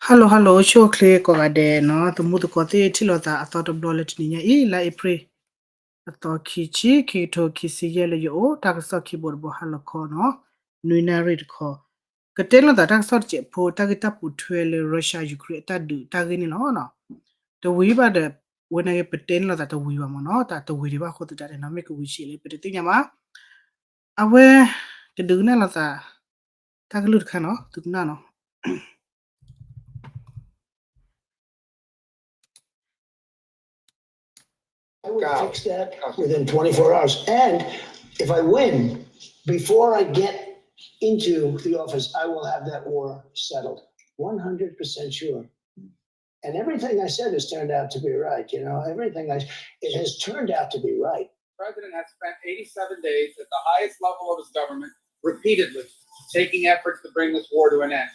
Hello hello ဆိၣ်ချ့ကိးဂၤဒဲးနီၤ, သမူသကိးသ့ၣ်ထံၣ်လိာ်သးအသီတဘျီလၢတနံၤညါအံၤ လါအ့ဖြ့ၣ် အသီခံဆံ ခံကထိခံဆံယဲၢ်လၢယအိၣ် တၢ်ကစီၣ်ခံဘိတဘိဟါလီၤခီနီၤ, နွံနၣ်ရံၣ်တခီ, ကတဲလိာ်သးတၢ်ကစီၣ်တစဲးဖိ တၢ်ဂ့ၢ်တၢ်ပိာ်ထွဲလၢ Russia Ukraine အတၢ်ဒုးတၢ်ဂ့ၢ်န့ၣ်လီၤ. တဝံၤဘၣ်ဒီး ဝဲန့ၣ်က့ၤပတဲန့ၢ်လိာ်သးတဝံၤဘၣ်မ့ၢ်နီၤ, တၢ်တဝံၤဒံးဘၣ်အဃိသတးန့ၣ်နီၤ မ့ၢ်ကဝံၤဆံးလၢပတသ့ၣ်ညါဘၣ်. အဝဲ ကဒုးကနၣ်လိာ်သး တၢ်ကလုၢ်တခါနီၤ သုကနၣ်နီၤ. I will fix that within twenty-four hours. And if I win, before I get into the office, I will have that war settled. One hundred percent sure. And everything I said has turned out to be right. You know, everything I, it has turned out to be right. The president has spent eighty-seven days at the highest level of his government repeatedly taking efforts to bring this war to an end.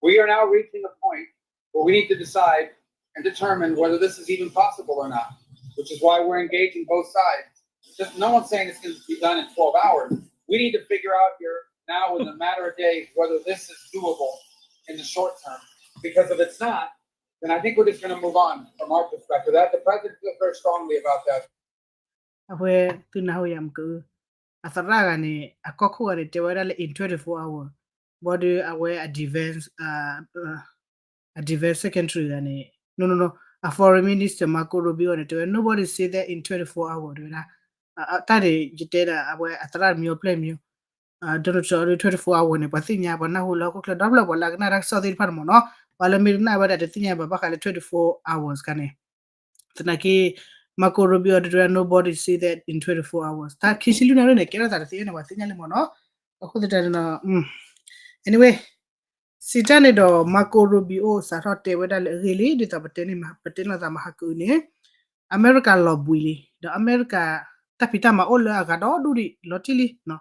We are now reaching a point where we need to decide and determine whether this is even possible or not, which is why we're engaging both sides. Just, no one's saying it's going to be done in twelve hours. We need to figure out here now, within a matter of days, whether this is doable in the short term. Because if it's not, then I think we're just going to move on from our perspective. That the president feels very strongly about that. အဝဲသုနၢ်ဟူယၤမ့ၢ်က အသရၣ်ဂၤန့ၣ် အကီၢ်ခိၣ်ဂၤန့ၣ် တဲဝဲဒၣ်လၢ in twenty-four hour, ဘၣ်ဒီးအဝဲအ defense, အ defense secretary ဂၤန့ၣ် no no no, အ foreign minister Marco Rubio န့ၣ် တဲဝဲ nobody say that in twenty-four hour တဲဝဲဒၣ်. တၢ်န့ၣ် ယတဲဒၣ် အဝဲအသရၣ်တမံၤအပျဲၢ်မံၤ Donald Trump ဒီး twenty-four hour န့ၣ် ပှၤသ့ၣ်ညါ ပှၤနၢ်ဟူလၢဟီၣ်ခိၣ်ချၢ ဒီဖျၢၣ်ပှၤလၢအကနၣ်တၢ်ကစီၣ်သ့ၣ်တဖၣ်န့ၣ်မ့ၢ်နီၤ, ပှၤလၢမ့ၢ်တကနၣ်ဝဲဒၣ်တသ့ၣ်ညါဘၣ်ဘၣ်ဃးလၢ twenty-four hours ခါန့ၣ် သနာ်က့ Marco Rubio ဒီး nobody say that in twenty-four hours တၢ်ခံဆံလွံၢ်နၣ်ရံၣ်န့ၣ် ကဲထီၣ်သးတသ့န့ၣ် ပှၤသ့ၣ်ညါလံမ့ၢ်နီၤ. အဃိသတးန့ၣ် anyway စံးတၢ်န့ၣ်ဒီး Marco Rubio စးထီၣ်တဲဝဲဒၣ်လၢအဂ့ၢ်လံ ဒ်သိးပတဲန့ၣ် ပတဲလိာ်သးမဟါကုာ်န့ၣ် အမဲရကၤလီၤဘှံးလံ ဒီးအမဲရကၤ တၢ်ဖံးတၢ်မၤအိၣ်လၢအဂၤဒီဒူၣ်ဒံး လီၤတံၢ်လံ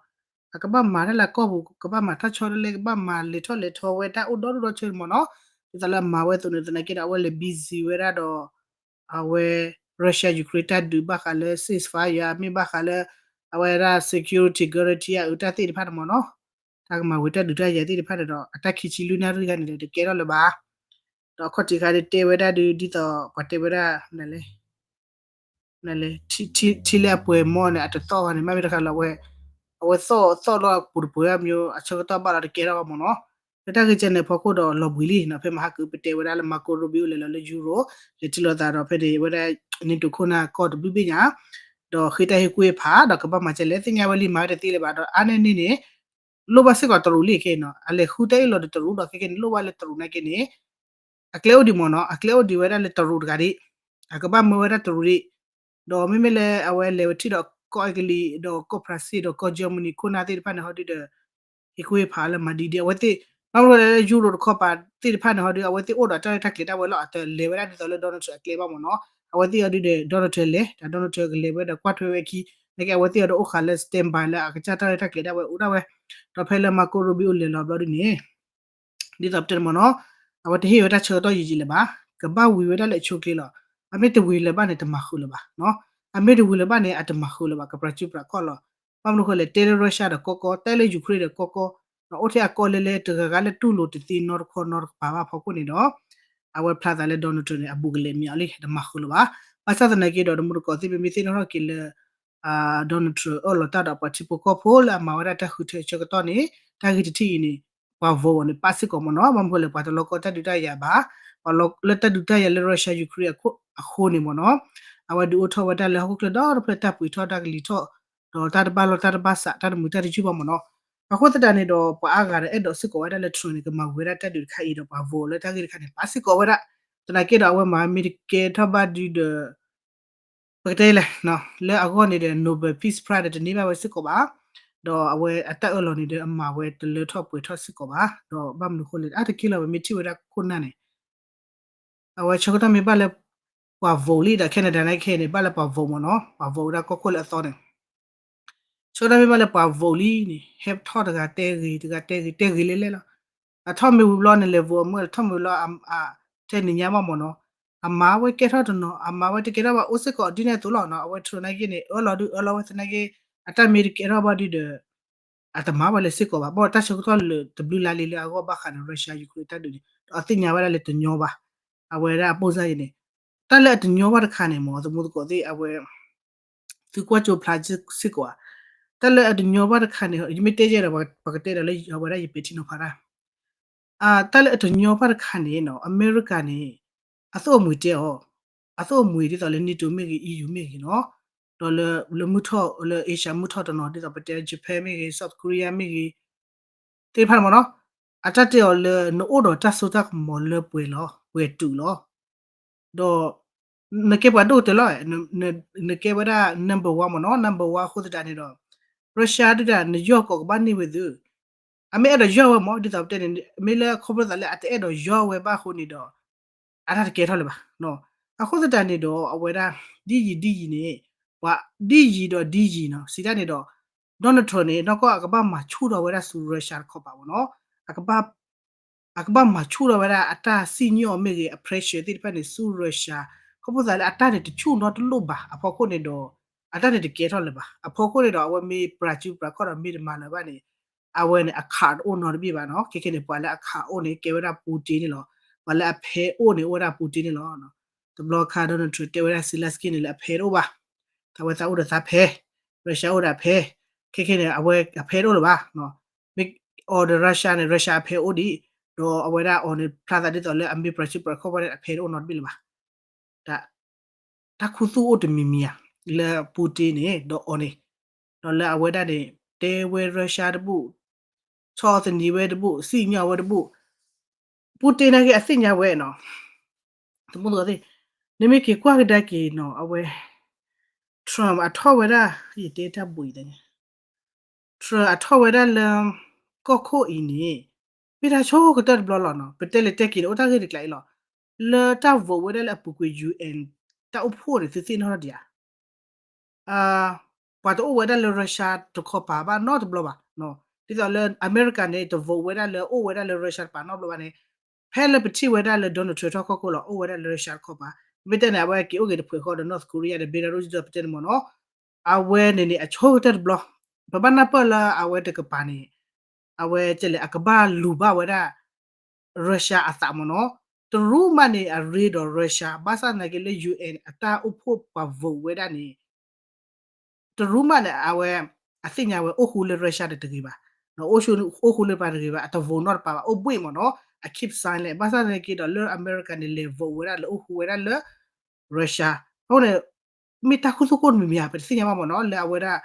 အကဘၣ်မၤတၢ်လၢအကီၢ်ပူၤ ကဘၣ်မၤတၢ်ဆီတလဲ ကဘၣ်မၤလဲၤထီၣ်လဲၤထီဝဲတၢ်အိၣ်ဒီဒူၣ်ဒီဆၢန့ၣ်မ့ၢ်နီၤ, ဒ်သိးလၢအမၤဝဲအသိးန့ၣ် သနာ်က့ဒီး အဝဲလဲၤ busy ဝဲဒၣ်ဒီး အဝဲ Russia Ukraine တၢ်ဒုးဘၣ်ဃးလၢ ceasefire မ့ၢ်ဘၣ်ဃးလၢ အဝဲဒၣ် security guarantee အတၢ်သ့ၣ်တဖၣ်န့ၣ်မ့ၢ်နီၤ, တၢ်ကမၤဝဲတၢ်ဒုးတၢ်ယၤသ့ၣ်တဖၣ်န့ၣ်ဒီး အတၢ်ခံဆံလွံၢ်နၣ်ရံၣ်ခါန့ၣ်ဒီး တကဲထီၣ်လၢၤဘၣ်. ဒီးအခီၣ်ထံးခါဒ်တဲဝဲဒၣ်ဒုး ဒ်သိးပှၤတဲဝဲဒၣ် နလဲၣ် ထံလၢအပှဲၤမီၢ်န့ၣ် အတသီၣ်ဘၣ်န့ၣ် မ့မ့ၢ်တခါလီၤဝဲ အဝဲသီၣ်သီၣ်လီၤအပူၤတပှဲၤအမျိုး အဆၢကတီၢ်ဘၣ်လီၤတကဲထီၣ်ဘၣ်မ့ၢ်နီၤ. လၢတၢ်ဂ့ၢ်ကဲန့ၣ် ဖီခိၣ်ဒီးလီၤဘှံးလံနီၤ ဖဲမဟါကုာ်ပတဲဝဲဒၣ်လၢ Marco Rubio လဲၤလီၤလၢ Europe လဲၤထံၣ်လိာ်သးဒီးဖဲန့ၣ်ဝဲဒၣ် NATO ခိၣ်နၢ်ကီၢ်တဘျုးဘ့ၣ်ညါ ဒီးဃ့တၢ်ဟ့ၣ်ကူၣ်ဟ့ၣ်ဖး ဒီးကဘၣ်မၤကဲလဲၣ် သ့ၣ်ညါဝဲလံမၤဝဲတသ့လၢၤဘၣ် ဒီးအါန့ၢ်န့ၣ်န့ၣ် လိၣ်ဘၣ်စ့ၢ်ကီးတရူးလံခဲအံၤနီၤ အလဲၤဃုတၢ်အ့ၣ်လိာ်ဒီးတရူးဒီးခဲကဲန့ၣ် လိၣ်ဘၣ်လၢတရူးနာ်က့န့ၣ် အကျဲအိၣ်ဒံးမ့ၢ်နီၤ အကျဲအိၣ်ဒံးဝဲဒၣ်လၢတရူးတဂၤဒံး အကဘၣ်မၢဝဲဒၣ်တရူးဒံး ဒီးမ့မ့ၢ်လၢအဝဲလဲၤဝဲထံၣ်ဒီးကီၢ်အ့ကလံး ဒီးကီၢ်ဖရၣ်စ့ၣ် ဒီးကီၢ် Germany ခိၣ်နၢ်သ့ၣ်တဖၣ်န့ၣ်ဟီဒုဒီး ဟ့ၣ်ကူၣ်ဟ့ၣ်ဖးလၢမၤဒ်ဒ် အဝဲသ့ၣ် ဘၣ်မနုၤလဲၣ်လၢ Euro တခီပၤသ့ၣ်တဖၣ်န့ၣ်ဟီဒု အဝဲသ့ၣ်အိၣ်ဒီးတၢ်ရဲၣ်တၢ်ကျဲၤဒၣ်ဝဲလီၤ အတလဲၤဝဲဒၣ်ဒ်သိးလၢ Donald Trump အကျဲဘၣ်မ့ၢ်နီၤ အဝဲသ့ၣ်ဟီဒုဒီး Donald Trump လဲၤ တၢ် Donald Trump ကလဲၤဝဲဒီးကွၢ်ထွဲဝဲခံ နာ်က့အဝဲသ့ၣ်ဟီဒုအိၣ်ဃာ်လၢ standby လၢအကစၢ်တၢ်ရဲၣ်တၢ်ကျဲၤဒၣ်ဝဲအိၣ်ဒၣ်ဝဲ ဒီးဖဲလၢ Marco Rubio လဲၤလီၤဘျီဒ်န့ၣ် ဒ်သိးပတဲန့ၣ်မ့ၢ်နီၤ အဝဲတဟ့ၣ်ဝဲတၢ်ဆၢကတီၢ်ယံာ်ယံာ်လၢၤဘၣ် ကဘၣ်ဝံၤဝဲဒၣ်လၢအဆိအချ့လီၤ အမ့ၢ်တဝံၤလၢၤဘၣ်န့ၣ် တမၤဃုာ်လၢၤဘၣ် အမ့ၢ်တဝံၤလၢၤဘၣ်န့ၣ် အတမၤဃုာ်လၢၤဘၣ် ကပြးစုပြးကီၢ်လီၤ ဘၣ်မနုၤဃိလဲၣ် တဲလၢ Russia ဒီးကီကီ တဲလၢ Ukraine ဒီးကီကီ ဒီးအိၣ်ထဲအကီၢ်လဲလဲ တဂၤဂၤလၢတူၢ်လိာ်တသ့နီတခီနီတကပၤဘၣ် ဖီခိၣ်န့ၣ်ဒီး အဝဲဖျါသးလၢ Donald Trump န့ၣ် အဘူးကလဲာ်မ့ၢ်အီၤလံ တမၤဃုာ်လၢၤဘၣ် ဘၣ်ဆၣ်သနာ်က့ဒီး တမူတကိးသ့ၣ်မ့မ့ၢ်သ့ၣ်နီၣ်ထီၣ်က့ၤလၢ Donald Trump အၢၣ်လီၤတၢ်ဒီးပှၤထံဖိကီၢ်ဖိလၢအမၤဝဲဒၣ်တၢ်ဃုထၢအဆၢကတီၢ်န့ၣ် တၢ်ဂ့ၢ်တထံၣ်အံၤန့ၣ် ပှၤ vote န့ၣ် ပာ်စ့ၢ်ကီးမ့ၢ်နီၤ ဘၣ်မနုၤဃိလဲၣ် ပှၤတလီကီတၢ်ဒုးတၢ်ယၤဘၣ် ပှၤလီလၢတၢ်ဒုးတၢ်ယၤလၢ Russia Ukraine အဃိန့ၣ်မ့ၢ်နီၤ အဝဲဒုးအိၣ်ထီၣ်ဝဲဒၣ်လၢဟီၣ်ခိၣ်ချၢဒီတဖျၢၣ်တၢ်ပှ့ၤထီၣ်တၢ်ကလံၤထီၣ် ဒီးတၢ်တဘၣ်လီၢ်တၢ်တဘၣ်စး တၢ်တမုာ်တၢ်တယုၢ်ဘၣ်မ့ၢ်နီၤ အဃိသတးန့ၣ်ဒီး ပှၤအါဂၤဒီးအဲၣ်ဒိးစ့ၢ်ကီးဝဲဒၣ်လၢ Trump န့ၣ် ကမၤဝံၤဝဲဒၣ်တၢ်ဒုးတခါအံၤဒီး ပှၤ vote လၢတၢ်ဂ့ၢ်တခါန့ၣ် ပာ်စ့ၢ်ကီးဝဲဒၣ် သနာ်က့ဒီးအဝဲမၤမ့ၢ်တကဲထီၣ်ဘၣ်ဒုဒီး ပကတဲလဲၣ် လၢအဂီၢ်န့ၣ်ဒီး Nobel Peace Prize ဒီးတန့ၢ်ဘၣ်ဝဲစ့ၢ်ကီးဘၣ် ဒီးအဝဲအတၢ်အၢၣ်လီၤန့ၣ်ဒီး အမၤဝဲတလၢထီၣ်ပှဲၤထီၣ်စ့ၢ်ကီးဘၣ်. ဒီးဘၣ်မနုၤအဃိလဲၣ် အါတက့ၢ်လီၤ ပမ့ၢ်ထံၣ်ဝဲဒၣ်ခိၣ်နၢ်န့ၣ် အဝဲဆၢကတီၢ်မ့ၢ်ဘၣ်လၢ ပှၤ vote လံဒီး Canada နာ်က့န့ၣ် ဘၣ်လၢပှၤ vote မ့ၢ်နီၤ, ပှၤ vote ဝဲဒၣ်ကီၢ်ခိၣ်လၢအသီန့ၣ် ဆၢကတီၢ်မ့ၢ်ဘၣ်လၢပှၤ vote လံန့ၣ် ဟဲထီၣ်တဂၤတဲဂ့ၤ တဂၤတဲဂ့ၤ တဲဂ့ၤလဲၣ်လဲၣ်လီၤ. အထီၣ်မ့ၢ်ဝံၤဘျီန့ၣ် လဲၤ vote အမုၢ် ထီၣ်မ့ၢ်ဝံၤဘျီ ထဲနံၤညါဘၣ်မ့ၢ်နီၤ, အမၤဝဲကဲထီၣ်တနီၤ အမၤဝဲတကဲထီၣ်ဘၣ် အိၣ်စ့ၢ်ကီးဒ်န့ၣ်အသိးလီၤနီၤ. အဝဲ Trump နာ်က့န့ၣ် အၢၣ်လီၤဒုးအၢၣ်လီၤဝဲသနာ်က့ အတၢ်မ့ၢ်တကဲထီၣ်ဘၣ်ဒုးဒီး အတမၤဝဲလၢၤစ့ၢ်ကီးဘၣ်. ဘၣ်တၢ်ဆၢကတီၢ်လၢတဘျုးလါလံလၢအဂီၢ်ဘၣ်ဃးန့ၣ် Russia Ukraine တၢ်ဒုးန့ၣ် ဒီးအသ့ၣ်ညါဝဲဒၣ်လၢတညီဘၣ်. အဝဲဒၣ်အပိၢ်စၢ်အံၤန့ၣ် တၢ်လၢအတညီဘၣ်တခါန့ၣ် မ့ၢ်သမူသကိးသ့ၣ် အဝဲ သုကွၢ်ကၠိဖျါစ့ၢ်ကီးဧါ. တၢ်လၢအတညီဘၣ်တခါန့ၣ် ယမ့ၢ်တဲယဲဒီး ပကတဲဒီးလၢအဝဲဒၣ်ယပဲာ်ထံနီၤဖးတၢ် တၢ်လၢအတညီဘၣ်တခါန့ၣ်နီၤ အမဲရကၤန့ၣ် အသိၣ်အမှံၤတဲအီၤ, အသိၣ်အမှံၤဒ်သိးလၢ NATO မ့ၢ်ဂ့ၤ EU မ့ၢ်ဂ့ၤနီၤ, ဒီးလၢ လၢမုၢ်ထီၣ် လၢ Asia မုၢ်ထီၣ်တနီၤ ဒ်သိးပတဲ Japan မ့ၢ်ဂ့ၤ South Korea မ့ၢ်ဂ့ၤ သ့ၣ်တဖၣ်န့ၣ်မ့ၢ်နီၤ, အတၢ်တဲအီၤလၢနအိၣ်ဒီးတၢ်စိတၢ်ကမီၤလၢပှဲၤလီၤ ပှဲၤတုၤလီၤ. ဒီး နကဲပှၤဒိၣ်ကတၢၢ်လီၤ, နကဲဝဲဒၣ် number one မ့ၢ်နီၤ, number one အဃိသတးန့ၣ်ဒီး Russia ဒုးတၢ် နယီၢ်ကီးကဘၣ်န့ၢ်ဝဲသု, အမ့ၢ်အဲၣ်ဒိးယီၢ်ဝဲမ့ၢ် ဒ်သိးပတဲန့ၣ် မ့ၢ်လၢခီဖျိသးလၢအတအဲၣ်ဒိးယီၢ်ဝဲဘၣ်အဃိန့ၣ်ဒီး အတၢ်တကဲထီၣ်လၢၤဘၣ်. အဃိသတးန့ၣ်ဒီး အဝဲဒၣ် ဒ်ယံာ်ဒ်ယံာ်န့ၣ် ပှၤ ဒ်ယံာ်ဒီးဒ်ယံာ်နီၤ စံးတၢ်န့ၣ်ဒီး Donald Trump န့ၣ် နီၢ်ကီၢ်အကဘၣ်မၤဆူၣ်ထီၣ်ဝဲဒၣ်ဆူ Russia တခီပၤမ့ၢ်နီၤ, အကဘၣ် အကဘၣ်မၤဆူၣ်ထီၣ်ဝဲဒၣ်အတၢ်စံၣ်ညီၣ်မ့ၢ်ဂ့ၤ အ pressure သ့ၣ်တဖၣ်န့ၣ် ဆူ Russia ခီဖျိသးလၢအတၢ်န့ၣ်တဆူၣ်နီတလိၣ်ဘၣ်အဖီခိၣ်န့ၣ်ဒီး အတၢ်န့ၣ်တကဲထီၣ်လၢၤဘၣ်. အဖီခိၣ်န့ၣ်ဒီး အဝဲမ့ၢ်ပြးစုပြးခီၣ်ဒီးမ့ၢ်တမၤလၢၤဘၣ်န့ၣ် အဝဲန့ၣ် အ card တအိၣ်နီတဘ့ၣ်ဘၣ်နီၤ. ခဲခဲန့ၣ် ပှၤလၢအ card အိၣ်န့ၣ် ကဲဝဲဒၣ် Putin န့ၣ်လီၤ. ပှၤလၢအဖဲအိၣ်န့ၣ် အိၣ်ဝဲဒၣ် Putin န့ၣ်လီၤ. တဘျီခါ Donald Trump တဲဝဲဒၣ် Zelenskyy န့ၣ်လၢအဖဲတအိၣ်ဘၣ်, တၢ်ဝဲသးအိၣ်ဒီးသးဖဲ Russia အိၣ်ဒီးအဖဲ, ခဲခဲန့ၣ် အဝဲအဖဲတအိၣ်လၢၤဘၣ်. မ့ၢ်အီၤဒီး Russia န့ၣ် Russia အဖဲအိၣ်ဒံး, ဒီးအဝဲဒၣ်အီၤန့ၣ် ဖျါသးဒ်သိးလၢအမ့ၢ်ပြးစုပြးခီၣ်ဝဲဒၣ်အဖဲတအိၣ်နီတဘ့ၣ်လၢၤဘၣ်. တၢ် တၢ်ခူသူၣ်အိၣ်တမံၤမံၤဧါ, လၢ Putin န့ၣ် ဒီးအီၤန့ၣ်, ဒီးလၢအဝဲဒၣ်န့ၣ် တဲဝဲ Russia တဘူၣ်, ဆီၣ်သနံးဝဲတဘူၣ်, စံၣ်ညီၣ်ဝဲတဘူၣ်, Putin နာ်က့အသ့ၣ်ညါဝဲနီၤ, သမူသကိးသ့ၣ်, နမ့ၢ်က့ၤကွၢ်ကဒါက့ၤနီၤ အဝဲ Trump အထီၣ်ဝဲဒၣ် ယတဲတၢ်ဘှံးသ့ၣ်န့ၣ် Trump အထီၣ်ဝဲဒၣ်လၢ ကီၢ်ခိၣ်အံၤန့ၣ် မ့ၢ်တၢ်ဆိကတၢၢ်တဘျီလီၤနီၤ. ပတဲလဲၤတဲက့ၤန့ၣ် အိၣ်တၢ်ဂ့ၢ်တကျါအံၤလီၤ. လၢတၢ် vote ဝဲဒၣ်လၢအပူၤကွံာ် UN တၢ်အိၣ်ဖှိၣ်န့ၣ် သုသ့ၣ်နီၣ်ထီၣ်ဒံးဧါ. ပှၤတအိၣ်ဝဲဒၣ်လၢ Russia တခီပၤဘၣ်နီတဘျီဘၣ်. ဒ်သိးလၢအမဲရကၤန့ၣ် တ vote ဝဲဒၣ်လၢအိၣ်ဝဲဒၣ်လၢ Russia တပၤနီတဘျီဘၣ်န့ၣ်, ဖဲလၢပထံၣ်ဝဲဒၣ်လၢ Donald Trump ထီၣ်ကီၢ်ခိၣ်လီၤ အိၣ်ဝဲဒၣ်လၢ Russia တခီပၤ, မ့ၢ်တဲန့ၣ် အဝဲက့ၤအိၣ်က့ၤတဖှဲးဃီဒီး North Korea ဒီး Belarus ဒ်သိးပတဲန့ၣ်မ့ၢ်နီၤ. အဝဲန့ၣ်န့ၣ် အဆိကတၢၢ်တဘျီ, ပဘၣ်နၢ်ပၢၢ်လၢအဝဲတကပၤန့ၣ် အဝဲကလဲၣ် အကဘၣ်လူၤဘၣ်ဝဲဒၣ် Russia အသးမ့ၢ်နီၤ. တရူးမးန့ၣ် အရ့ဒီး Russia ဘၣ်ဆၣ်သနာ်က့လၢ UN အတၢ်အိၣ်ဖှိၣ်ပှၤ vote ဝဲဒၣ်န့ၣ် တရူးမးန့ၣ် အဝဲ အသ့ၣ်ညါဝဲအိၣ်ဃူလၢ Russia တဂ့ၤဘၣ်, အိၣ်ဃူလၢပှၤတဂ့ၤဘၣ် အတ vote နီတပၤဘၣ် အိၣ်ဘှံးမ့ၢ်နီၤ, အ keep silent ဘၣ်ဆၣ်သနာ်က့ဒီးလၢအမဲရကၤန့ၣ် လဲၤ vote ဝဲဒၣ်လၢအိၣ်ဃူဝဲဒၣ်လၢ Russia အဃိန့ၣ် မ့ၢ်တၢ်ခူသူၣ်ကိၢ်တမံၤမံၤဧါ ပတသ့ၣ်ညါဘၣ်မ့ၢ်နီၤ လၢအဝဲဒၣ်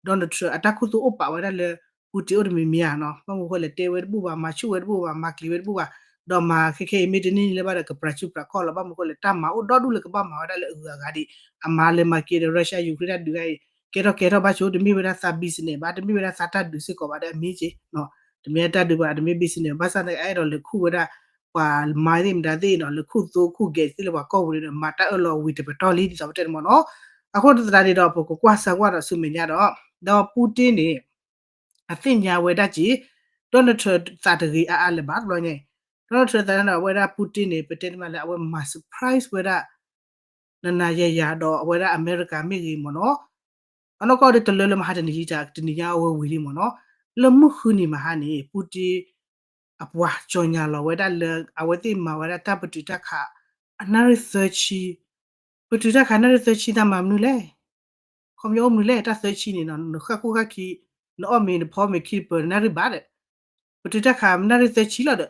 Donald Trump အတၢ်ခူသူၣ်အိၣ်ပာ်ဝဲဒၣ်လၢ Putin အိၣ်တမံၤမံၤဧါနီၤ, ဘၣ်မနုၤဃိလဲၣ် တဲဝဲတဘူၣ်ဘၣ် မၤဆူၣ်ဝဲတဘူၣ်ဘၣ် မၤကျံၤဝဲတဘူၣ်ဘၣ်, ဒီးမၤခဲခဲအံၤမ့ၢ်တန့ၢ်လၢၤဘၣ်ဒီး ကပြးစုပြးခီၣ်လီၤ, ဘၣ်မနုၤဃိလဲၣ် တၢ်မၤအိၣ်ဒီဒူၣ်လၢကဘၣ်မၤဝဲဒၣ်လၢအဂုၤအဂၤဒံး, အမၤလဲၤမၤက့ၤဒီး Russia Ukraine တၢ်ဒုးအံၤ ကဲထီၣ်ကဲထီၣ်ဘၣ်ဆိ တမ့ၢ်ဝဲဒၣ်သး business ဘၣ် တမ့ၢ်ဝဲဒၣ်သးတၢ်ဒုးစ့ၢ်ကီးဘၣ်ဒီးအမ့ၢ်က့ၤ တမ့ၢ်တၢ်ဒုးဘၣ် တမ့ၢ် business ဘၣ်ဆၣ်သနာ်က့ အအဲၣ်ဒိးလဲၤခူၣ်ဝဲဒၣ် ပှၤမၤသ့ၣ်မတၤသ့ၣ်နီၤ လဲၤခူၣ်သိခူၣ်ဂဲၤသ့ၣ်လၢပှၤကီၢ်ပူၤန့ၣ်ဒီး မၤတၢ်အၢၣ်လီၤဝံၤတပတီၢ်လံ ဒ်သိးပတဲန့ၣ်မ့ၢ်နီၤ, အဃိသတးန့ၣ်ဒီး ပကကွၢ်စၢၤကွၢ်ဒီးဆူမဲာ်ညါဒီး ဒီး Putin န့ၣ် အသ့ၣ်ညါဝဲဒၣ်က့ၤ Donald Trump သးတဂ့ၤအါအါလၢၤဘၣ်တဘျီညါအံၤ, Donald Trump သးန့ၣ်ဒီး အဝဲဒၣ် Putin န့ၣ် ပတဲန့ၣ်မးလၢ အဝဲမၤ surprise ဝဲဒၣ် နၤနၤယၤယၤဒီးအဝဲဒၣ်အမဲရကၤမ့ၢ်ဂ့ၤမ့ၢ်နီၤ, အနီၢ်ကီၢ်ဒီးတလၢလၢမဟါတနံၤယံၤတၢ် တနံၤညါအဝဲဝံၤလံမ့ၢ်နီၤ, လၢမုၢ်ဃုနံၤမဟါန့ၣ် Putin အပှၤကၠီၤညါလီၤဝဲဒၣ်လၢ အဝဲသ့ၣ်မၤဝဲဒၣ်တၢ်ပတုာ်တၢ်ခး အနၣ်ရံၣ်သၢဆံ, ပတုာ်တၢ်ခးနၣ်ရံၣ်သၢဆံသးမၤမနုၤလဲၣ်, ခီပညီအိၣ်မနုၤလဲၣ် တၢ်သၢဆံန့ၣ်နီၤ နဃၣ်ခိၣ်ဃၣ်ခံ နအီၣ်မ့ၤနဖီမ့ၤခံတပၢၤနၣ်ရံၣ်ဘၣ်ဒီး ပတုာ်တၢ်ခးနၣ်ရံၣ်သၢဆံလီၤဒီး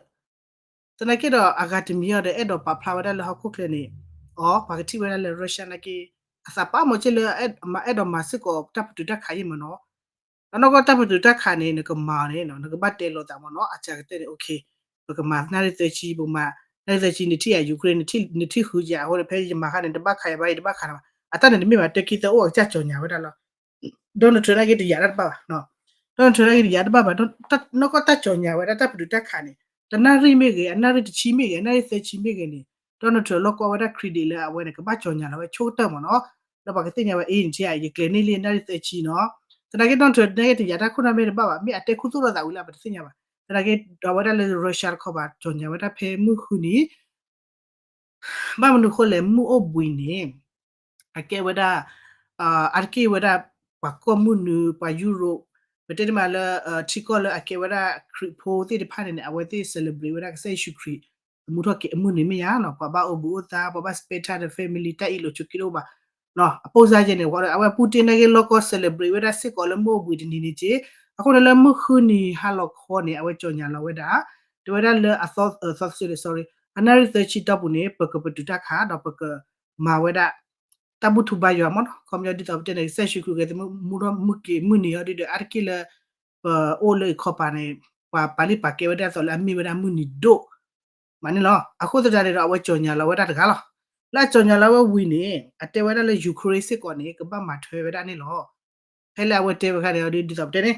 သနာ်က့ဒီးအဂၤတမံၤအီၤဒီး အဲၣ်ဒိးပာ်ဖျါဝဲဒၣ်လၢဟီၣ်ခိၣ်ချၢန့ၣ်, အီ ပှၤကထံၣ်ဝဲဒၣ်လၢ Russia နာ်က့ အသးပာ်မီၤက့လၢ အဲၣ်ဒိးမၤစ့ၢ်ကီးတၢ်ပတုာ်တၢ်ခးယဲၢ်မ့ၢ်နီၤ, အနီၢ်ကီၢ်တၢ်ပတုာ်တၢ်ခးန့ၣ် နကမၤအီၤန့ၣ် နကဘၣ်တဲလိာ်သးမ့ၢ်နီၤ, အစှၤကတၢၢ်န့ၣ် okay ပကမၤနၣ်ရံၣ်သၢဆံ ပကမၤနၣ်ရံၣ်သၢဆံ နထံၣ်ယၤ Ukraine နထံၣ်ဃုာ်ယၤ အဃိန့ၣ် ဖဲယမၤခါန့ၣ် တဘၣ်ခးယၤဘၣ် ယတဘၣ်ခးနၤဘၣ်, အတၢ်န့ၣ်တမ့ၢ်ဘၣ် တၢ်ခံသၢအိၣ်အကစၢ်ကၠီၤညါဝဲဒၣ်လီၤ, Donald Trump နာ်က့တယာ်တၢ်တဘၣ်ဘၣ်နီၤ, Donald Trump န့ၣ်က့ၤတယာ်တဘၣ်ဘၣ်, နီၢ်ကီၢ်တၢ်ကၠီၣ်ညါဝဲဒၣ်တၢ်ပတုာ်တၢ်ခးန့ၣ် တနၣ်ရံၣ်မ့ၢ်ဂ့ၤ, အနၣ်ရံၣ်တဆံမ့ၢ်ဂ့ၤ, အနၣ်ရံၣ်သၢဆံမ့ၢ်ဂ့ၤန့ၣ် Donald Trump လီၢ်ကီဝဲဒၣ် credit လၢအဝဲန့ၣ် ကဘၣ်ကၠီၣ်ညါလီၤဝဲဆိကတၢၢ်မ့ၢ်နီၤ. ဒီးပှၤကသ့ၣ်ညါဝဲ အ့ၣ် နထံဧါ ယကျဲၤန့ၢ်လံအနၣ်ရံၣ်သၢဆံနီၤ. သနာ်က့ Donald Trump န့ၣ်က့ၤတယာ်တၢ်ခိၣ်နၢ်မ့ၢ်တဘၣ်ဘၣ်, မ့ၢ်အတဲခူသူၣ်လိာ်သးဝံၤလၢပတသ့ၣ်ညါဘၣ်. သနာ်က့ဒီးဝဲဒၣ်လၢ Russia တခီဘၣ် ကၠီၣ်ညါဝဲဒၣ်ဖဲမုၢ်ဃုနံၤ ဘၣ်မနုၤဃိလဲၣ် မုၢ်အိၣ်ဘှံးန့ၣ် အကဲဝဲဒၣ် အါတက့ၢ်ဝဲဒၣ် ပှၤကီၢ်မုၢ်နုာ် ပှၤယူရိၣ် ပတဲတမံၤလၢ ထံကီၢ်လၢအကဲဝဲဒၣ်ခရံာ်ဖိသ့ၣ်တဖၣ်န့ၣ်န့ၣ် အဝဲသ့ၣ် celebrate ဝဲဒၣ်ကစၢ်ယ့ၣ်ၡူးခရံာ် အမူထီၣ်က့ၤအမုၢ်နံၤမ့ၢ်ယါနီၤ, ပှၤဘၣ်အိၣ်ဘှံးအိၣ်သါ ပှၤဘၣ် spend time ဒီး family တၢ်အ့ၣ်လိာ်ဆိးက့တအိၣ်ဘၣ်. အပိစါယဲန့ၣ် အဝဲ Putin န့ၣ်က့ၤလီၢ်ကီ celebrate ဝဲဒၣ်စ့ၢ်ကီးလၢမုၢ်အိၣ်ဘှံးတနံၤန့ၣ်က့ၤ, အဃိန့ၣ်လၢမုၢ်ဃုနံၤဟါလီၤခီန့ၣ် အဝဲကၠီၣ်ညါလီၤဝဲဒၣ် တဲဝဲဒၣ်လၢအသီ သီ sorry, အနၣ်ရံၣ်သၢဆံတီၢ်ပူၤန့ၣ် ပကပတုာ်တၢ်ခး ဒီးပကမၤဝဲဒၣ် တၢ်ဘူၣ်ထူဘါယွၤမ့ၢ်နီၤ, ခီပညီဒ်သိးပတဲန့ၣ် ကစၢ်ယ့ၣ်ၡူးခရံာ်ဂဲၤသမူ မူထီၣ်မုၢ်က့ၤမုၢ်နံၤအီၤဒ်ဒီး အါတက့ၢ်လၢ ပအိၣ်လၢအံၤခီပၤန့ၣ် ပှၤပာ်လံာ်ပာ်ကဲဝဲဒၣ်အသိးလၢအမ့ၢ်ဝဲဒၣ်မုၢ်နံၤဒိၣ် မးန့ၣ်လီၤ. အဃိသတးန့ၣ်ဒီး အဝဲကၠီၣ်ညါလီၤဝဲဒၣ်တဂၤလီၤ. လၢအကၠီၣ်ညါလီၤဝဲဝံၤန့ၣ် အတဲဝဲဒၣ်လၢ Ukraine စ့ၢ်ကီးန့ၣ် ကဘၣ်မၤထွဲဝဲဒၣ်န့ၣ်လီၤ. ဖဲလၢအဝဲတဲဝဲခါန့ၣ် ဒ်သိးပတဲန့ၣ်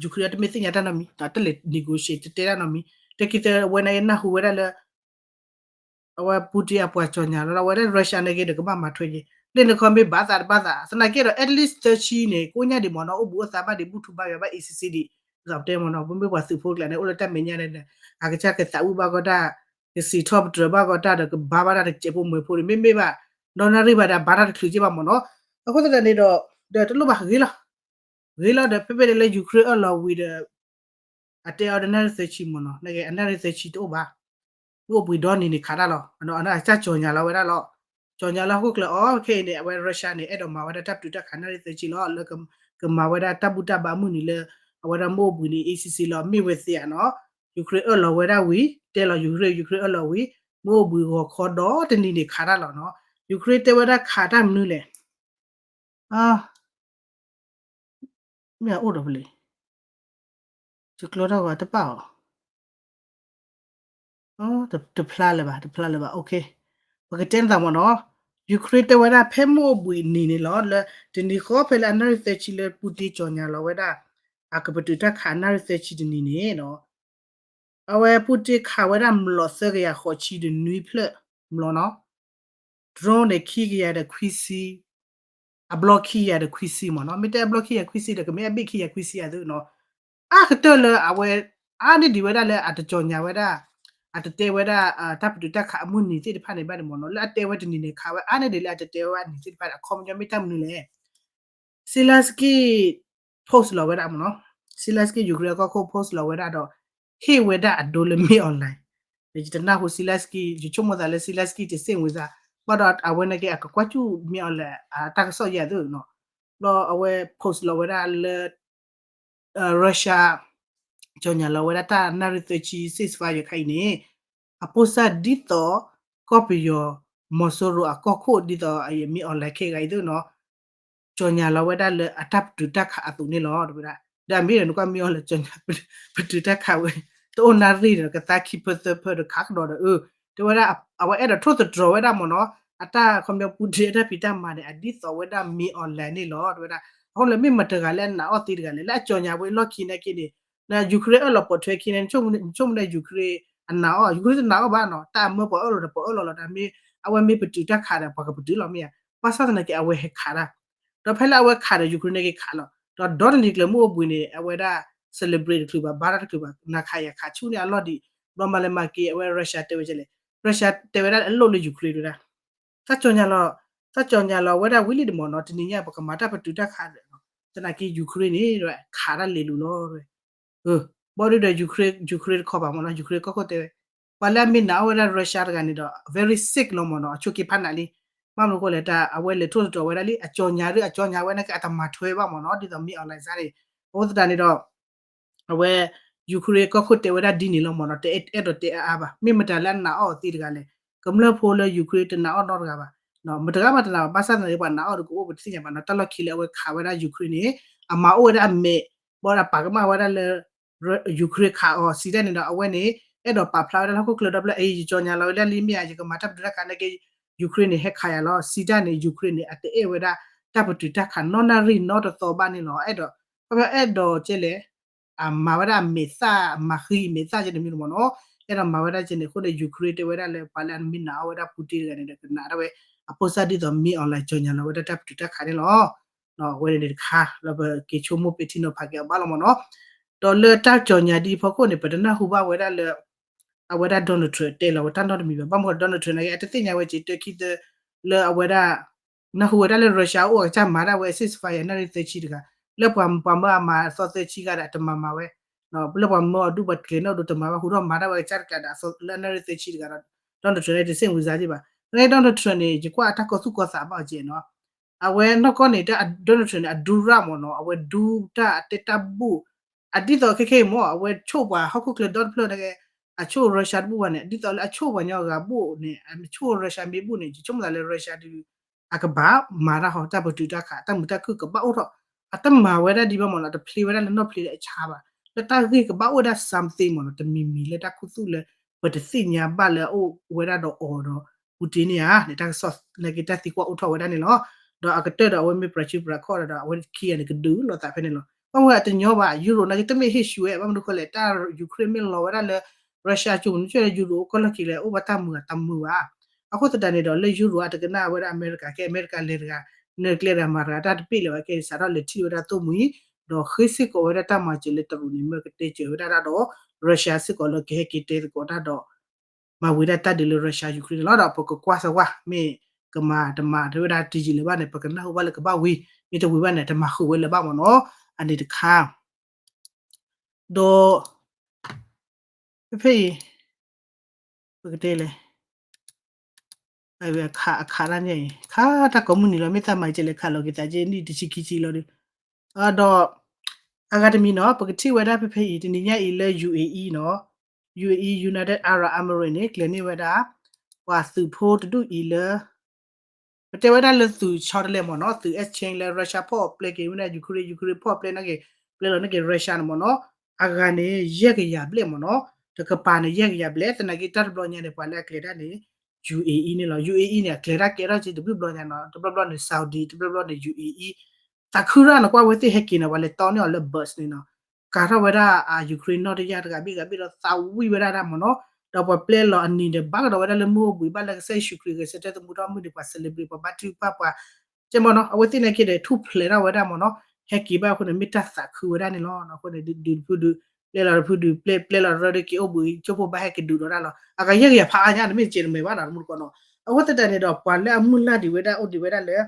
Ukraine တမ့ၢ်သ့ၣ်ညါတၢ်နီတမံၤ တၢ်လဲၤ negotiate တတဲတၢ်နီတမံၤ တၢ်ခံသၢဝဲန့ၣ်က့ၤနၢ်ဟူဝဲဒၣ်လၢ အဝဲ Putin အပှၤကၠီၣ်ညါလီၤ အဝဲဒၣ် Russia န့ၣ်က့ၤဒီးကဘၣ်မၤထွဲက့ၤ လၢနခီမ့ၢ်ဘၣ်သးတဘၣ်သး သနာ်က့ဒီး at least သၢဆံန့ၣ် ကိးညါဒံးမ့ၢ်နီၤ အိၣ်ဘှံးအိၣ်သါဘၣ်ဒံး ဘူၣ်ထူဘါယွၤဘၣ် easy easy ဒံး ဒ်သိးပတဲမ့ၢ်နီၤ ပမ့ၢ်ပှၤသုးဖိကျါန့ၣ် အိၣ်လၢတၢ်မဲာ်ညါန့ၣ် အကစၢ်ကသးဝံၣ်ဘၣ်ကီးတၢ် ကစံးထီၣ်ပတြၢၤဘၣ်ကီးတၢ်ဒီး ကဘါဘၣ်တၢ်တစဲးဖိမွဲၤဖိန့ၣ် မ့မ့ၢ်ဘၣ် ဒီနၣ်ရံၣ်ဘၣ်ဒီး ဘါတၢ်တချုးက့ဘၣ်မ့ၢ်နီၤ အဃိသတးန့ၣ်ဒီး ဒီးတလိၣ်ဘၣ်ဂ့ၤလီၤ ဂ့ၤလီၤဒီး ဖဲဖဲန့ၣ်လၢ Ukraine အၢၣ်လီၤဝံၤဒီး အတဲအီၤဒီးနၣ်ရံၣ်သၢဆံမ့ၢ်နီၤ နက့အနၣ်ရံၣ်သၢဆံတအိၣ်ဘၣ် မ့ၢ်အိၣ်ဘှံးဒီနံၤန့ၣ်ခးတၢ်လီၤ အကစၢ်ကၠီၣ်ညါလီၤဝဲဒၣ်လီၤ ကၠီၣ်ညါလီၤဟီၣ်ခိၣ်ချၢအီၤ ခဲအံၤန့ၣ် အဝဲ Russia န့ၣ် အဲၣ်ဒိးမၤဝဲဒၣ်တၢ်ပတုာ်တၢ်ခးနၣ်ရံၣ်သၢဆံလီၤ လၢ ကမၤဝဲဒၣ်တၢ်ဘူၣ်တၢ်ဘါမုၢ်နံၤလၢ အဝဲဒၣ်မ့ၢ်အိၣ်ဘှံးနံၤ easy easy လီၤ မ့ၢ်ဝဲသ့ဧါနီၤ Ukraine အၢၣ်လီၤဝဲဒၣ်ဝံၤ တဲလီၤ Ukraine Ukraine အၢၣ်လီၤဝံၤ မ့ၢ်အိၣ်ဘှံးဂီၤခီဒီတနံၤန့ၣ်ခးတၢ်လီၤနီၤ Ukraine တဲဝဲဒၣ်ခးတၢ်မနုၤလဲၣ် မ့ၢ်အအိၣ်ဒီးပလံ ယကျိတၢ်ဂီၤတပၣ်အီၤ တဖျါလၢၤဘၣ် တဖျါလၢၤဘၣ် ပကတဲနသးမ့ၢ်နီၤ Ukraine တဲဝဲဒၣ်ဖဲမ့ၢ်အိၣ်ဘှံးနံၤန့ၣ်လီၤ လၢတနံၤဃီဖဲလၢအနၣ်ရံၣ်သၢဆံလၢ Putin ကၠီၣ်ညါလီၤဝဲဒၣ် အကပတုာ်တၢ်ခးအနၣ်ရံၣ်သၢဆံတနံၤန့ၣ်နီၤ အဝဲ Putin ခးဝဲဒၣ်မျိာ်သၢကယၤဃိးဆံဒီးနွံဖျၢၣ်မျိာ်နီၤ drone န့ၣ် ခံကယၤဒီးခွံဆံ အဘျီခံကယၤဒီးခွံဆံမ့ၢ်နီၤ မ့ၢ်တဲအဘျီခံကယၤခွံဆံဒီး ကမ့ၢ်အဘ့ၣ်ခံကယၤခွံဆံအသိးနီၤ အါကတၢၢ်လၢအဝဲ အါန့ၢ်ဒံးဝဲဒၣ်လၢအတကၠီၣ်ညါဝဲဒၣ် အတတဲဝဲဒၣ် တၢ်ပတုာ်တၢ်ခးအမုၢ်နံၤသ့ၣ်တဖၣ်န့ၣ်ဘၣ်န့ၣ်မ့ၢ်နီၤ လၢအတဲဝဲတနံၤန့ၣ်ခးဝဲအါန့ၢ်ဒံးလၢအတတဲဝဲဘၣ်နံၤသ့ၣ်တဖၣ်န့ၣ် အခီပညီမ့ၢ်တၢ်မနုၤလဲၣ် Zelensky post လီၤဝဲဒၣ်မ့ၢ်နီၤ Zelensky Ukraine အကီၢ်ခိၣ် post လီၤဝဲဒၣ်ဒီး ဟ့ၣ်ဝဲဒၣ်အဒိလၢမ့ၢ် online ယတနၢ်ဟူ Zelensky ယဆိကမိၣ်သးလၢ Zelensky တစ့ၣ်ဝံၤသး ဘၣ်ဒီးအဝဲန့ၣ်က့အကကွၢ်ဆူၣ်မ့ၢ် online အတၢ်ကစီၣ်ယၤသိးနီၤ ဘျီအဝဲ post လီၤဝဲဒၣ်လၢ Russia ကၠီၣ်ညါလီၤဝဲဒၣ်တၢ်နၣ်ရံၣ်သၢဆံ ceasefire ခါအံၤန့ၣ် အပိၢ်စၢ်ဒ်သိး ကီၢ်ပယီၤ မီၤစိရိၤအကီၢ်ခိၣ်ဒ်သိးအမ့ၢ် online ခဲဂၤအံၤသိးနီၤ ကၠီၣ်ညါလီၤဝဲဒၣ်လၢအတၢ်ပတုာ်တၢ်ခးအသိးန့ၣ်လီၤ တဲဝဲဒၣ် ဒီးအမ့ၢ်ဒီးနကွၢ်မ့ၢ် online ကၠီၣ်ညါ ပတုာ်တၢ်ခးဝဲ တအိၣ်နၣ်ရံၣ်ဒီး ကသါခံဖၢသၢဖၢဒီးခးကဒီးဒီး အၢ တဲဝဲဒၣ် အဝဲအဲၣ်ဒိးထိၣ်သတြီၤဝဲဒၣ်မ့ၢ်နီၤ အတၢ်ခီပညီ Putin အတၢ်ဖံးတၢ်မၤန့ၣ် အဒ်သိးဝဲဒၣ်မ့ၢ် online န့ၣ်လီၤ တဲဝဲဒၣ် အဃိလၢမ့ၢ်မတၤတဂၤလၢအနာ်အီၤသ့တဂၤလဲၣ် လၢအကၠီၣ်ညါဝဲလီၢ်ခံနာ်က့န့ၣ် Ukraine အၢၣ်လီၤပိာ်ထွဲခံန့ၣ် နဆိကမိၣ်န့ၣ် Ukraine အနာ်အီၤ Ukraine တနာ်အီၤဘၣ်နီၤ တၢ်အမၢပှၤအၢၣ်လီၤဒီးပှၤအၢၣ်လီၤလီၤ တၢ်မ့ၢ် အဝဲမ့ၢ်ပတုာ်တၢ်ခးဒီး ပှၤကပတုာ်လီၤမ့ၢ်ဧါ ဘၣ်ဆၣ်သနာ်က့အဝဲဟဲခးတၢ် ဒီးဖဲလၢအဝဲခးဒီး Ukraine န့ၣ်က့ခးလီၤ ဒီးဒီတနံၤကျၢၤမုၢ်အိၣ်ဘှံးန့ၣ် အဝဲဒၣ် celebrate တချုးဘၣ် ဘါတၢ်တချုးဘၣ် နၤခးယၤခးဆူၣ်န့ၣ်အလီၢ်ဒံး ဘျီမၤလဲၤမၤက့ၤ အဝဲ Russia တဲဝဲကလဲၣ် Russia တဲဝဲဒၣ်အလိၣ်လၢ Ukraine တဲဝဲဒၣ် တၢ်ကၠီၣ်ညါလီၤ တၢ်ကၠီၣ်ညါလီၤဝဲဒၣ်ဝံၤလံဒံးမ့ၢ်နီၤ တနံၤညါပကမၤတၢ်ပတုာ်တၢ်ခးဒီး သနာ်က့ Ukraine န့ၣ် ခးတၢ်လ့ၤလူၤလီၤ ဘၣ်ဒီး Ukraine တခီဘၣ်မ့ၢ်နီၤ Ukraine ကီၢ်ခိၣ်တဲဝဲ ပှၤလၢအမ့ၢ်နာ်အီၣ်ဝဲဒၣ် Russia တဂၤန့ၣ်ဒီး very sick လီၤမ့ၢ်နီၤ အဆိးက့ဖးနးလံ ဘၣ်မနုၤအဃိလဲၣ် တၢ်အဝဲလဲၤထိၣ်သတြီၤဝဲဒၣ်လံ အကၠီၣ်ညါဒီး အကၠီၣ်ညါဝဲန့ၣ်က့ အတမၤထွဲဘၣ်မ့ၢ်နီၤ ဒ်သိးမ့ၢ် online စါန့ၣ် အဃိသတးန့ၣ်ဒီး အဝဲ Ukraine ကီၢ်ခိၣ်တဲဝဲဒၣ်ဒ်န့ၣ်လီၤမ့ၢ်နီၤ တအဲၣ်ဒိးတဲအါအါဘၣ် မ့ၢ်မတၤလၢအနာ်အီၣ်အီၤသ့တဂၤလဲၣ် ကမျၢၢ်ဖိလၢ Ukraine တနာ်အီၣ်နီတဂၤဘၣ် မတဂၤဘၣ်တနာ်ဘၣ် ဘၣ်ဆၣ်သနာ်က့ပှၤနာ်အီၣ်ဒီးကအိၣ်ပတသ့ၣ်ညါဘၣ်နီၤ တၢ်လီၢ်ခံလၢအဝဲခးဝဲဒၣ် Ukraine န့ၣ် အမၤအိၣ်ဝဲဒၣ်အမဲာ် ဘၣ်ဒီးပာ်ကမၣ်ဝဲဒၣ်လၢ Ukraine ခးအီၤ စံးတၢ်န့ၣ်ဒီး အဝဲန့ၣ် အဲၣ်ဒိးပာ်ဖျါဝဲဒၣ်လၢဟီၣ်ခိၣ်ချၢဒီးဖဲလၢ အံၤ ယကၠီၣ်ညါလီၤဝဲဒၣ်လံမ့ၢ်ဧါ ယကမၤတၢ်ပတုာ်တၢ်ခးနာ်က့ Ukraine န့ၣ် ဟဲခးယၤလီၤ စံးတၢ်န့ၣ် Ukraine န့ၣ် အတအဲၣ်ဝဲဒၣ် တၢ်ပတုာ်တၢ်ခးနီၢ်နၣ်ရံၣ်နီတသီဘၣ်န့ၣ်လီၤ အဲၣ်ဒိး ခီဖျိအဲၣ်ဒိးကဲလဲၣ် အမၤဝဲဒၣ်အမဲာ်သၣ် အမၤဃံအမဲာ်သၣ်ကဲန့ၣ်မ့ၢ်မ့ၢ်နီၤ, အဲၣ်ဒိးမၤဝဲဒၣ်ကဲန့ၣ်အဃိန့ၣ် Ukraine တဲဝဲဒၣ်လၢ ပှၤလၢအမ့ၢ်နာ်အီၣ်ဝဲဒၣ် Putin တဂၤန့ၣ်ဒီး ကနာ်ဒၣ်ဝဲ အဖိသၣ်ဒ်သိးမ့ၢ် online ကၠီၣ်ညါလီၤဝဲဒၣ်တၢ်ပတုာ်တၢ်ခးန့ၣ်လီၤ. အဝဲန့ၣ်တခါ လၢပက့ၤဆိကမိၣ်ပဲာ်ထံနီၤဖးက့ၤအီၤဘၣ်လီၤမ့ၢ်နီၤ. ဒီးလၢတၢ်ကၠီၣ်ညါဒ်အဖီခိၣ်န့ၣ် ပတနၢ်ဟူဘၣ်ဝဲဒၣ်လၢ အဝဲဒၣ် Donald Trump တဲလီၤဝဲတၢ်နီတမံၤဘၣ်. ဘၣ်မနုၤ Donald Trump န့ၣ် အတသ့ၣ်ညါဝဲက့ၤတၢ်ခံသၢ လၢအဝဲဒၣ် နၢ်ဟူဝဲဒၣ်လၢ Russia အိၣ်အကစၢ်မၤဒၣ်ဝဲ ceasefire နၣ်ရံၣ်သၢဆံတဂၤ, လၢပှၤပှၤမၢအမၤအသီသၢဆံဂၤဒီးအတမၤမၤဝဲ, လၢပှၤမၢအီၤဒူၣ်ပှၤကျဲၤနီၣ်ဒိးတမၤဘၣ် ဟူထီၣ်မၤဒၣ်ဝဲအကစၢ်တကျးဒီးအသီလၢနၣ်ရံၣ်သၢဆံတဂၤဒီး Donald Trump န့ၣ် တစ့ၣ်ဝံၤစါက့ဘၣ်. သနာ်က့ Donald Trump န့ၣ် ယကွၢ်အတၢ်ကီသူၣ်ကီသးဘၣ်အီၤကဲနီၤ အဝဲနီၢ်ကီၢ်န့ၣ် တၢ် Donald Trump န့ၣ် အဒူရၣ်မ့ၢ်နီၤ အဝဲဒူတၢ်အတဲတၢ်ဘူၣ် အဒ်သိးခဲခဲအံၤမ့ၢ် အဝဲဆိၣ်ပှၤဟီၣ်ခိၣ်ချၢဒီတဖျၢၣ်န့ၣ် အဆိၣ် Russia တဘူၣ်ဘၣ်န့ၣ် ဒ်သိးလၢအဆိၣ်ပှၤညီအဂၤဘူၣ်န့ၣ် အဆိၣ် Russia မ့ၢ်ဘူၣ်န့ၣ် ယဆိကမိၣ်သးလၢ Russia ဒုး အကဘၣ်မၤတၢ်ဟီ တၢ်ပတုာ်တၢ်ခး တၢ်မုာ်တၢ်ခုၣ်ကဘၣ်အိၣ်ထီၣ် အတမၤဝဲဒၣ်ဒ်ဘၣ်မ့ၢ်နီၤ တဖျ့ဝဲဒၣ်လၢနီၢ်ဖျ့လၢအဆါဘၣ် လၢတၢ်ဂ့ၢ်ကဘၣ်အိၣ်ဝဲဒၣ် something မ့ၢ်နီၤ တမံၤမံၤလၢတၢ်ခူသူၣ်လၢ ပတသ့ၣ်ညါဘၣ်လၢအအိၣ်ဝဲဒၣ်ဒီးအီၤဒီး Putin န့ၣ်ဧါန့ၣ် တၢ်ကစီၣ်သနာ်က့တၢ်သံကွၢ်အိၣ်ထီၣ်ဝဲဒၣ်န့ၣ်လီၤ. ဒီးအကတၢၢ်ဒီးအဝဲမ့ၢ်ပြးစုပြးခီၣ်ဒီး အဝဲခံဂၤန့ၣ်ကဒုးလိာ်သးဖဲန့ၣ်လီၤ. ဘၣ်မနုၤအတညီဘၣ် Europe နာ်က့တမ့ၢ်ဟ့ၣ်ဆူၣ်ဝဲ ဘၣ်မနုၤဃိလဲၣ် တၢ် Ukraine မ့ၢ်လီၤဝဲဒၣ်လၢ Russia ကၠိမနုၤကၠိလၢ Europe အိၣ်ကီၢ်လီၢ်ခံလဲၣ် အိၣ်ဘၣ်တၢ်မုာ်အတမုာ်ဘၣ်. အဃိသတးန့ၣ်ဒီးလၢ Europe အတကနၣ်ဝဲဒၣ်အမဲရကၤ ကဲအမဲရကၤလဲၤတဂၤ နၢၤကျဲတဂၤမၤတဂၤ တၢ်တပ့ၢ်လၢၤဘၣ် ကဲစးထီၣ်လဲၤထံၣ်ဝဲဒၣ်သိၣ်မှံၤ ဒီးဃ့စ့ၢ်ကီးဝဲဒၣ်တၢ်မၤစၢၤလၢတရူးန့ၣ် မ့ၢ်ကတဲစၢၤဝဲဒၣ်တၢ်ဒီး Russia စ့ၢ်ကီးလၢကဟဲက့ၤတဲသကိးတၢ်ဒီး မၤဝံၤဒၣ်တၢ်ဒုးလၢ Russia Ukraine န့ၣ်လီၤ. ဒီးပကကွၢ်စၢၤဝဲ မ့ၢ်ကမၤတမၤတဝဲဒၣ်တယံာ်လၢၤဘၣ်န့ၣ် ပကနၢ်ဟူဘၣ်လၢကဘၣ်ဝံၤ မ့ၢ်တဝံၤဘၣ်န့ၣ် တမၤဃုာ်ဝဲလၢၤဘၣ်မ့ၢ်နီၤ အန့ၣ်တခါ ဒီး ဖဲဖဲအံၤ ပကတဲလဲၣ် အခါအခါတၢ်န့ၣ် ခါတၢ်ကိးမုၢ်နံၤလီၤ မ့ၢ်သးမၤကဲလဲၣ်ခးလီၤက့ၤသးကဲနံၣ်တဆံခံဆံလီၤဒီး ဒီး အဂၤတမံၤနီၤ ပကထံၣ်ဝဲဒၣ်ဖဲဖဲအံၤ တနံၤညါအံၤလၢ UAE နီၤ UAE United Arab Emirates န့ၣ် ကျဲၤန့ၢ်ဝဲဒၣ် ပှၤသုးဖိတဒူၣ်အံၤလၢ ပတဲဝဲဒၣ်လၢသုးဆီတလဲမ့ၢ်နီၤ သုး exchange လၢ Russia ဖီၣ်ပျဲက့ၤဝဲဒၣ် Ukraine Ukraine ဖီၣ်ပျဲနာ်က့ ပျဲလီၤနာ်က့ Russia န့ၣ်မ့ၢ်နီၤ အဂၤန့ၣ် ယဲၢ်ကယၤဘျဲၣ်မ့ၢ်နီၤ တကပၤန့ၣ် ယဲၢ်ကယၤဘျဲၣ် သနာ်က့တၢ်တဘျီညါန့ၣ် ပှၤလၢအကျဲၤတၢ်န့ၣ် UAE န့ၣ်လီၤ UAE န့ၣ် အကျဲၤတၢ်ကဲထီၣ်က့တဘျုးဘျီညါနီၤ တဘျီဘျီန့ၣ် Saudi တဘျီဘျီန့ၣ် UAE သးခုရၣ်နကွၢ်ဝဲသ့ၣ်ဟဲက့ၤန့ၣ် ပှၤလဲၤတီန့ၢ်အီၤလၢ bus န့ၣ်နီၤ ကၤထီၣ်ဝဲဒၣ် Ukraine နီၢ်တယၢ်တဂၤဘ့ၣ်ဂၤဘ့ၣ်ဒီးသးဝံၣ်ဝဲဒၣ်ဒၣ်မ့ၢ်နီၤ ဒီးပှၤပျဲလီၤအနံၤဒီးဘၣ်ကဒီးဝဲဒၣ်လၢမုၢ်အိၣ်ဘှံးဘၣ်လၢကစၢ်ယ့ၣ်ၡူးခရံာ်ဂဲၤဆၢထၢၣ်သမူထီၣ်မုၢ်န့ၣ် ပှၤ celebrate ပှၤဘါထုကဖၣ်ပှၤ ကဲမ့ၢ်နီၤ အဝဲသ့ၣ်နာ်က့ဒီး ထူၣ်ဖျဲးထီၣ်ဝဲဒၣ်မ့ၢ်နီၤ ဟဲက့ၤဘၣ်အဃိန့ၣ် မ့ၢ်တၢ်သးခုဝဲဒၣ်န့ၣ်လီၤ. အဃိန့ၣ် ဒုးတဖုဒုး ပျဲလီၤတဖုဒုး ပျဲပျဲလီၤရၢဒီးက့ၤအိၣ်ဘှံး ကၠိဖိဘၣ်ဟဲက့ၤဒုးဒီးဒၣ်လီၤ အဂၤယဲၢ်ကယၤဖးအါညါ တမ့ၢ်ကဲတမဲာ်ဘၣ်နီၤ တမူတကိးနီၤ အဃိသတးန့ၣ်ဒီး ပှၤလၢအမုၢ်လၢ်ဒံးဝဲဒၣ်အိၣ်ဒံးဝဲဒၣ်လၢ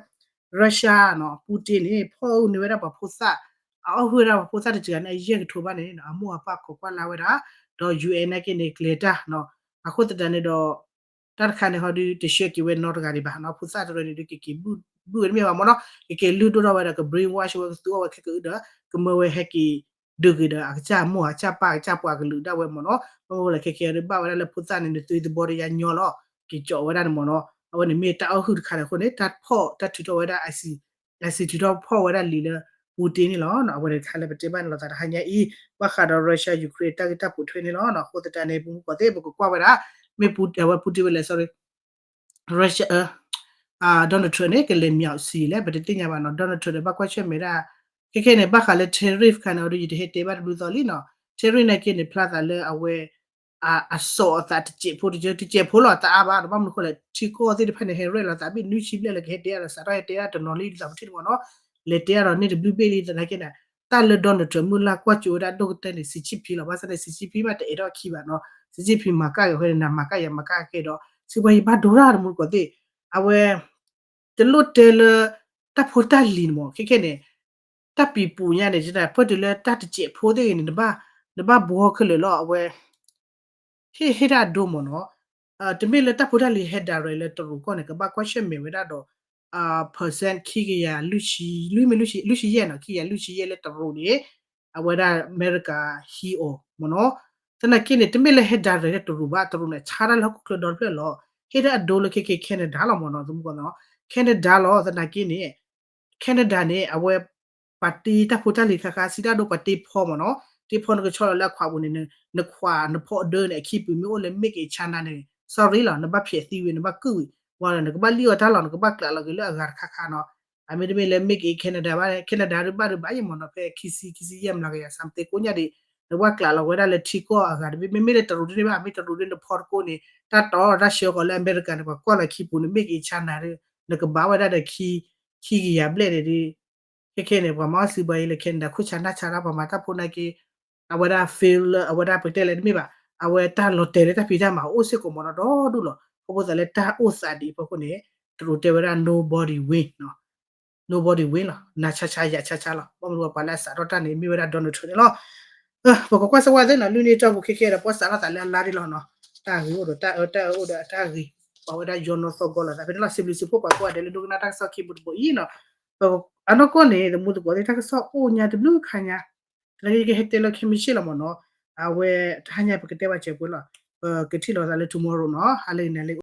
Russia နီၤ Putin န့ၣ် ဖီၣ်အုၣ်န့ၢ်ဝဲဒၣ်ပှၤဖိသၣ် အအီၣ်ဟုၣ်ဝဲဒၣ်ပှၤဖိသၣ်တစှၤန့ၣ် အယဲၢ်ကထိဘၣ်န့ၣ် အမိၢ်အပၢ်ခိးကွၢ်လၢ်ဝဲဒၣ် ဒီး UN နာ်က့န့ၣ် ကျဲၤတၢ်နီၤ အဃိသတးန့ၣ်ဒီး တၢ်တခါန့ၣ်ဟီဒုး တဆှၢက့ၤဝဲနီတဂၤဒံးဘၣ်နီၤ ဖိသၣ်တရၢန့ၣ်ဒုး ကက့ၤဘုၣ်ဝဲတမ့ၢ်ဘၣ်မ့ၢ်နီၤ ကက့ၤလုၢ်ဒိၣ်ထီၣ်ဝဲဒီး က brainwash ဝဲ ကသူအီၣ်ဝဲခဲကအုၣ်ဒီး ကမၢဝဲဟဲက့ၤ ဒုးက့ၤဒီး အကစၢ်မိၢ်အကစၢ်ပၢ်အကစၢ်ပှၤကလုာ်ဒၣ်ဝဲမ့ၢ်နီၤ ဘၣ်မနုၤလဲၣ်ခဲခဲအံၤဒုး ဘၣ်ဝဲဒၣ်လၢဖိသၣ်န့ၣ် နသွံသဘီတယါညီလီၤ က့ၤကၠီးဝဲဒၣ်န့ၣ်မ့ၢ်နီၤ အဝဲန့ၣ်မ့ၢ်တၢ်အီၣ်ဟုၣ်တခါန့ၣ်အဃိန့ၣ် တၢ်ဖီၣ်တၢ်ထုးထီၣ်ဝဲဒၣ် အစံး အစံးထုးထီၣ်ဖီၣ်ဝဲဒၣ်လံာ်လၢ Putin န့ၣ်လီၤ အဝဲန့ၣ်တခါလၢပတဲဘၣ်န့ၣ်လီၤသးတဟါညါအံၤ ဘၣ်ဃးဒီး Russia Ukraine တၢ်ဂ့ၢ်တၢ်ပိာ်ထွဲန့ၣ်လီၤ အဃိသတးန့ၣ် ပမူကီၢ်သ့ၣ် ပကကွၢ်ဝဲဒၣ် မ့ၢ်အဝဲ Putin ဝဲလဲၣ် sorry Russia Donald Trump န့ၣ် ကလဲၤမၠးစံလဲၣ် ပတသ့ၣ်ညါဘၣ်နီၤ Donald Trump န့ၣ် ဘၣ်ကွၢ်ဆၢၣ်မဲာ်ဒၣ် ခဲခဲန့ၣ် ဘၣ်ဃးလၢ tariff ခါန့ၣ် အီၤဒုး ယတဟဲတဲဘၣ်တဘျုးသီလံနီၤ tariff နာ်က့န့ၣ် ဖျါသးလၢအဝဲ အစီၣ်အသးတစဲးဖိတစဲး တစဲးဖိလီၤတအါဘၣ်ဒီး ဘၣ်မနုၤဃိလဲၣ် ထံကီၢ်သ့ၣ်တဖၣ်န့ၣ် ဟဲရဲၣ်လီၤသးဘ့ၣ်နွံဆံဘျဲၣ်လၢကဟဲတဲအါဒီး စးထီၣ်ဟဲတဲအါတနီၤလံဒ်သိးပထံၣ်တမ့ၢ်နီၤ လဲၤတဲအါဒီးန့ၢ်တဘျုးဘ့ၣ်လံသနာ်က့န့ၣ် တၢ်လၢ Donald Trump မုၢ်လၢ်ကွၢ်ကၠိဝဲဒၣ်ဒိၣ်ကတၢၢ်န့ၣ် Xi Jinping လီၤ ဘၣ်ဆၣ်န့ၣ် Xi Jinping မးတအဲၣ်ဒိးခံဘၣ်နီၤ Xi Jinping မၤကၣ်က့ၤအဃိန့ၣ် နမၤကၣ်ယၤမၤကၣ်က့ၤဒီး စံးပှၤယဘၣ်ဒိရၣ်တမူတကိးသ့ၣ် အဝဲ တလိၣ်တဲလၢ တၢ်ဖိတၢ်လံၤန့ၣ်မ့ၢ် ခဲခဲန့ၣ် တၢ်ပံၤပူၤညါန့ၣ် ပၢၢ်တုၤလၢတၢ်တစဲးဖိသ့ၣ်ဂ့ၤန့ၣ် နဘၣ် နဘၣ်ဘှီခဲလၢာ်လီၤ အဝဲ ဟ့ၣ် ဟ့ၣ်ဒၣ်အဒိမ့ၢ်နီၤ တမ့ၢ်လၢတၢ်ဖိတၢ်လံၤဟဲ direct လၢတရူးကီၢ်န့ၣ် ကဘၣ်ကွၢ်ဆၢၣ်မဲာ်ဝဲဒၣ်ဒီး percent ခံကယၤ လွံၢ်ဆံ လွံၢ်မ့ၢ်လွံၢ်ဆံ လွံၢ်ဆံယဲၢ်နီၤ ခံကယၤလွံၢ်ဆံယဲၢ်လၢတရူးန့ၣ် အဝဲဒၣ်အမဲရကၤဟံးအီၤမ့ၢ်နီၤ သနာ်က့န့ၣ် တမ့ၢ်လၢဟဲ direct လၢတရူးဘၣ် တရူးန့ၣ် ဆါတၢ်လၢဟီၣ်ခိၣ်ချၢဒီတဖျၢၣ်လီၤ ဟ့ၣ်ဒၣ်အဒိလၢခဲခဲ Canada လီၤမ့ၢ်နီၤ သမူကီၢ်နီၤ Canada လီၤ သနာ်က့န့ၣ် Canada န့ၣ် အဝဲ ပှၤတ့တၢ်ဖိတၢ်လံၤခါခါ စံးတၢ်ဒိပှၤတ့ဖီမ့ၢ်နီၤ တ့ဖီနကဆီလီၤလၢအခွးပူၤန့ၣ် နခွးနဖီအဒၢန့ၣ် အခံပူၤမ့ၢ်အိၣ်လၢ made in China န့ၣ် sorry လီၤ နဘၣ်ဖျဲးသံဝံၤ နဘၣ်ကုၢ်ဝံၤ ဝံၤလီၤ နကဘၣ်လံၣ်အီၣ်တၢ်လီၤ နကဘၣ်ကျးလီၤက့ၤလၢအဂၤတခါခါနီၤ အမ့တမ့ၢ်လၢ Make in Canada ဘၣ် Canada ဒုးဘၣ်ဒုးဘၣ်ယဲၢ်မ့ၢ်နီၤ ဖဲခံဆံ ခံဆံယဲၢ်မျးကယၤ something ကိးညါဒံး နဝဲကျးလီၤဝဲဒၣ်လၢထံကီၢ်အဂၤတဘ့ၣ် မ့မ့ၢ်လၢတရူးဒ်န့ၣ်ဘၣ် မ့ၢ်တရူးဒ်န့ၣ်ဖီတကိးန့ၣ် တၢ်တီတၢ်ဆှၢဃီၤလၢအမဲရကၤန့ၣ် ပှၤကွၢ်လီၤခံပူၤန့ၣ် Make in China ဒုး နကဘၣ်ဝဲဒၣ်ဒီး ခံကယၤဘျဲၣ်န့ၣ်ဒုး ခဲခဲန့ၣ် ပှၤမၤအီၣ်စုဘၣ်အံၤလၢ Canada ခိၣ်ဆါနၢ်ဆါတၢ် ပှၤမၤတၢ်ဖိနာ်က့ အဝဲဒၣ် feel လၢအဝဲဒၣ်ပကတဲလဲၣ်တမ့ၢ်ဘၣ် အဝဲတၢ်လီၤတဲာ်လၢတၢ်ဖံးတၢ်မၤအိၣ်စ့ၢ်ကီးမ့ၢ်နီၤ ဒီဒူၣ်လီၤ. အဃိသတးလၢတၢ်အိၣ်သးဒ်အံၤအဖီခိၣ်န့ၣ် တရူးတဲဝဲဒၣ် nobody win နီၤ nobody win လီၤ နၤဆါဆါယၤဆါဆါလီၤ. ဘၣ်မနုၤပှၤလၢအစးထီၣ်တၢ်န့ၣ် မ့ၢ်ဝဲဒၣ် Donald Trump န့ၣ်လီၤ. ပကကွၢ်စၢၤဝဲသ့ၣ်နီၤ လွံၢ်နံၣ်အတီၢ်ပူၤခဲခဲဒီး ပှၤစးထီၣ်သးလၢအလါဒ်လီၤနီၤ တၢ်ဂ့ၤအိၣ်ဒီးတၢ်အၢ တၢ်အၢအိၣ်ဒီးအတၢ်ဂ့ၤ ပှၤဝဲဒၣ်ယီနီၢ်သီၣ်ဂီၢ်လိာ်သး ဖဲန့ၣ်လီၤ. စံးဘျုးစံးဖှိၣ်ပှၤကိးဂၤဒဲးလၢဒိကနၣ်တၢ်ကစီၣ်ခံပူၤတဘိအံၤနီၤ အနီၢ်ကီၢ်န့ၣ် သမူသကိးသ့ၣ်တၢ်ကစီၣ်အိၣ်ညါတဘျုးခါညါ တနံၤကဟဲတဲလၢ commission လီၤမ့ၢ်နီၤ အဝဲတဟါညါပကတဲဘၣ်စဲးဖိလီၤ ပကထံၣ်လိာ်သးလၢ tomorrow နီၤ ဟါလၢအဂ့ၤန့ၣ်လၢ